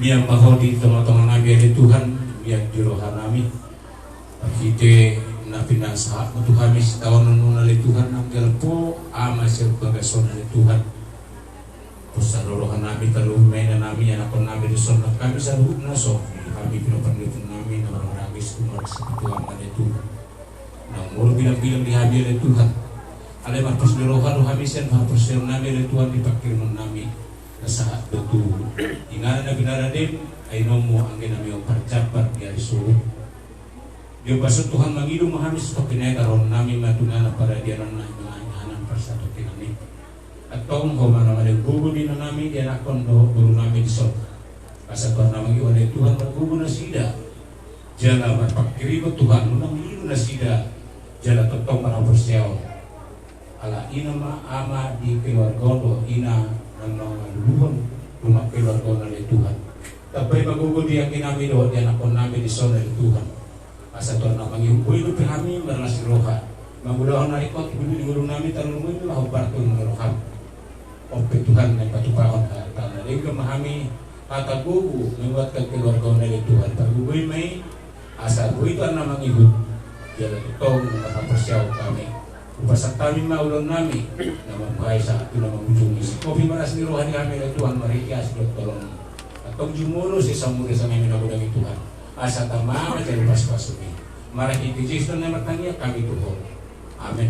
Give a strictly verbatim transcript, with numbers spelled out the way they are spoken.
Mian ma Ho di tongatonganami ale Tuhan, mian di rohanami. Marhite na pinasahatMu tu hami sitaononMu ale Tuhan, nang jala po Ama sian bagas on ale Tuhan. Pos asa rohanami, taluhon ma inanami, anakkonnami, dison nang hami saluhutna, songon i hami pinompar ni ompungnami na marhahamaranggi, sumar situ Ama ale Tuhan. Naung molo bilang-bilang di hami ale Tuhan. Alai marpos ni roha do hami sian haporseaonnami ale Tuhan di pangkirimonnami na sahat do tu inganan na pinaradeM, ai nombo angginami on parjambar di ari suhut. Di ombas on Tuhan mangido ma hami sitongkin i, taruhonnami ma tu inganan paradianan na inganan parsatongkinan i. Antong Ho ma na mangido gogo di inanami, di anakkon dohot borunami dison. Asa Tuhan na mangido ale Tuhan margogo nasida. Jala marpangkirimon Tuhan, unang lilu nasida. Jala tongtong marhaporseaon. Ala ina ma ama di keluarga on dohot ina na mangaluluhon rumah keluarga on ale Tuhan. Tambai ma gogo di angginami dohot di anakkonnami dison ale Tuhan. Asa Tuhan na mangihut, boi dope hami marlas ni roha mangulahon na ringkot di ngolunami, taruhon ma hombar tu ngolu ni rohaM. On pe Tuhan na patupahon hataM, denggan ma hami hata gogo menguatkan keluarga on ale Tuhan. Pargogoi ma i asa boi Tuhan na mangihut. Jala tongtong marhaporseaon hami. Hupasahat hami ma ulaonnami na mambuhai sahat tu na mangujungi. Sikopi ma las ni roha di hami ale Tuhan marhite asi dohot tolongMu. Antong jumolo sesa mura sanami na godang i Tuhan. Asa tama ma jala pasu-pasuMi. Marhite Jesus na martangiang hami tu Ho. Amen.